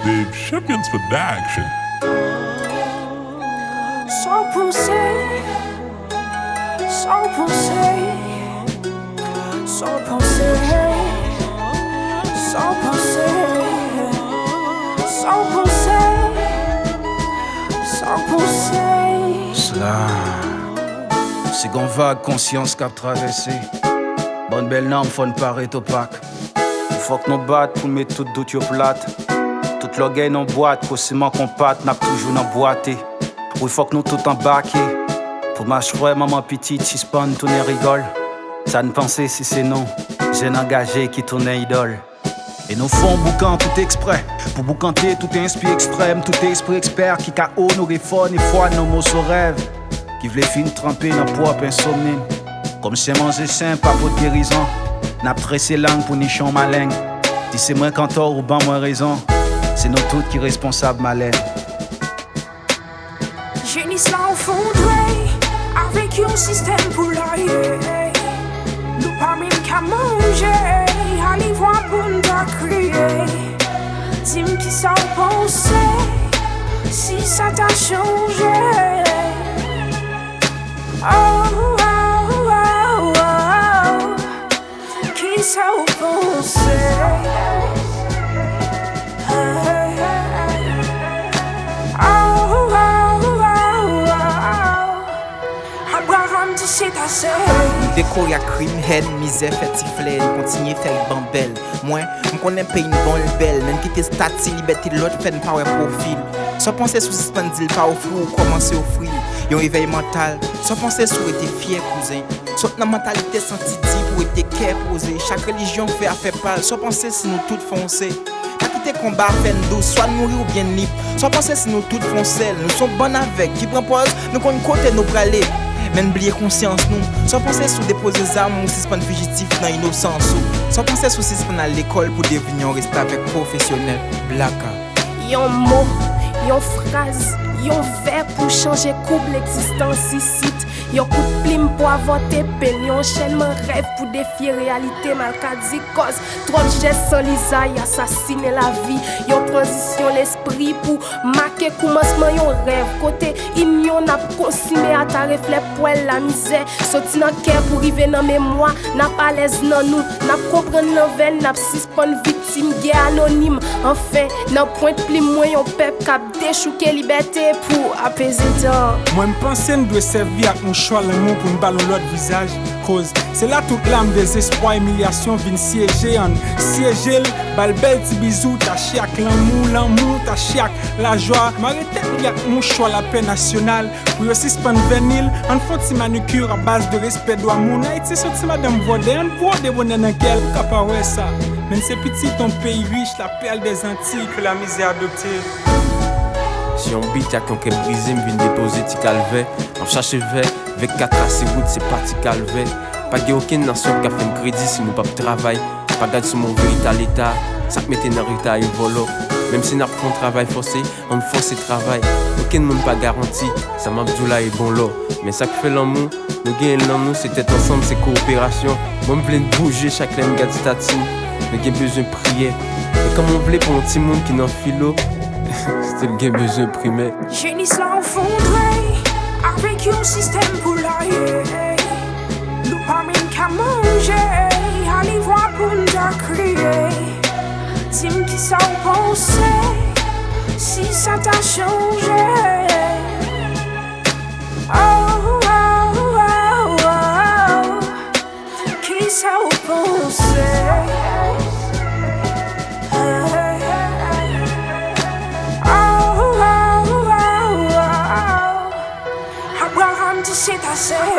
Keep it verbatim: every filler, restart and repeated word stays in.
Dave Champions Production. Sa w panse? Sa w panse? Sa w panse? Sa w panse? Sa w panse? Sa w panse? Sla. Se gon vag konsyans k ap travèse. Bann bèl nanm, fò n pa ret opak. Fòk nou bat pou met tout dout yo plat. Tout lògèy nan bwat, kou siman konpat, n ap toujou nan bwate. Wi, fòk nou tout anbake. Pou machwè manman pitit sispann tounen rigòl. Sa n panse si se nou, jèn angaje ki tounen idòl? E nou fè yon boukan tout eksprè. Pou boukante tout espri ekstrèm, tout espri ekspè ki ka onore fò ni fwa nan moso rèv. Ki vle fin tranpe nan pwòp ensomni n. Kòm sèman zesen pa pot gerizon, n ap trese lang pou niche yon maleng. Di se mwen k antò ou ban mwen rezon. Se nou tout ki responsab malè n. Jenis la efondre avèk yon sistèm pou lòye. Nou pa menm ka manje, alivwa pou n ta kriye. Di m kisa w panse si sa ta chanje? Oh, oh, oh, oh. Kisa w panse? Oh, oh, oh, oh, oh. Abraham di se ase. Nou dekore ak krim, hèn, mizè, fè ti flè, n kontinye fè l ban bèl. Mwen, m konnen peyi n bon l bèl, men n kite estati libète lòt fè n pa wè pwofil. Sa w panse si w sispann di l pa ofri w, kòmanse ofri l? Yon evèy mantal. Sa w panse si w rete fyè, kouzen? Sot nan mantalite santi di pou rete kè poze. Chak relijyon fè afè pa l. Sa w panse si nou tout fonse? Pa kite konba a fè n dous, swa n mouri oubyen n lib. Sa w panse si nou tout fè yon sèl? Nou se yon bann avèg ki pran pòz nou konn kote nou prale, men n bliye konsyans nou. Sa w panse si w depoze zam ou sispann fijitif nan inosans ou? Sa w panse si w sispann al lekòl pou devni yon restavèk pwofesyonèl? Blaka. Yon mo, yon fraz, yon vèb pou chanje koub legzistans isit. Yon kout plim pou avòte pen, yon anchènman rèv pou defye reyalite malkadi. Kòz twòp jès san lizay asasinen lavi. Yon tranzisyon lespri pou make koumansman yon rèv. Kote inyon n ap konsime ata reflè pwèl lamizè. Soti nan kè pou rive nan memwa, n ap alèz nan nou. N ap konprann nan vèn, n ap sispann viktim gè anonim. Anfen, nan pwent plim mwen, yon pèp k ap dechouke libète pou apeze tan. Mwen, m panse n dwe sèvi ak mouchwa lanmou pou n ba l yon lòt vizaj. Koz se la tout lam, dezespwa, imilyasyon vin syeje an. Syeje l, ba l bèl ti bizou, tache ak lanmou, lanmou, tache ak lajwa. Mare tèt li ak mouchwa lapè nasyonal. Pou yo sispann vèni l, ann fè yon ti manikir a baz de respè dwa moun. Ayiti se yon ti madanm bwòdè, ann bwòde bonè nan kè l. Ou ka pa wè sa, men n se pitit yon peyi rich, la perle des Antilles que la misère a adopté. Se yon bit ak yon kè brize m vin depoze Ti Kalvè. M ap chache vè, vè k ka trase wout, se pa Ti Kalvè. Pa gen okenn nasyon k ka fè n kredi si nou p ap travay. Pa gad sou move eta Leta, sa k mete n an reta e vòlò. Menm si n ap fè yon travay fòse, ann fòse travay. Okenn moun pa garanti, sa m ap di w la e bon lò. Men sa k fè lanmou, nou genyen l nan nou, se tèt ansanm, se kowoperasyon. Mwen m vle n bouje chak lè n gad stati n. Nou gen bezwen priyè. E kòman w vle pou yon timoun ki nan filo, still gen bezwen primè? Jenis la efondre avèk yon sistèm pou lòye. Nou pa menm ka manje, alivwa pou n ta kriye. Di m kisa w panse si sa ta chanje? Oh, oh, oh, oh. Kisa w panse? Oh, oh, oh, oh, oh. Abraham di se ase.